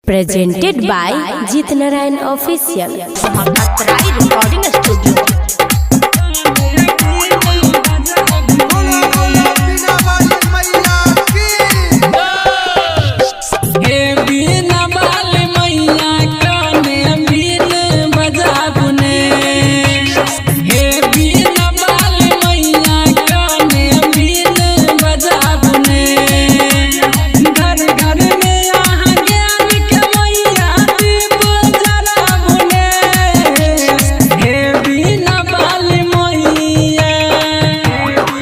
Presented by Jeet Narayan Official. Atrai Recording Studio. बोला बोला बिना वाली मैया की। हे बिना बाल मैया काने बिन बजाबुने, हे बिना बाल मैया काने बिन बजाबुने। घर घर में अहाँ ज्ञान के मैया दीप जराबुने, हे बिना बाल मैया,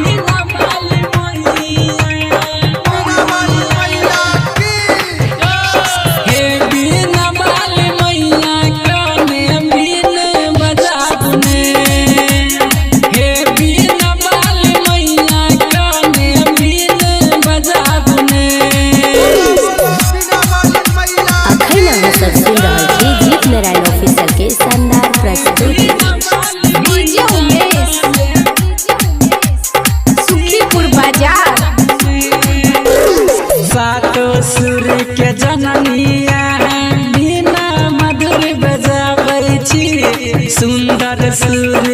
बिना बाल मैया। बिना वाली मैया की। हे बिना बाल मैया काने बिन बजाबुने, हे बिना बाल मैया काने बिन बजाबुने। बिना वाली मैया। अखन अहाँ सब सुनि रहल छी जीत नारायण ऑफिशियल के शानदार प्रस्तुति। डीजे उमेश, सुखीपुर बाजार। सातो सुर के जननिया बिना मधुर बजाबै छी, सुन्दर सुर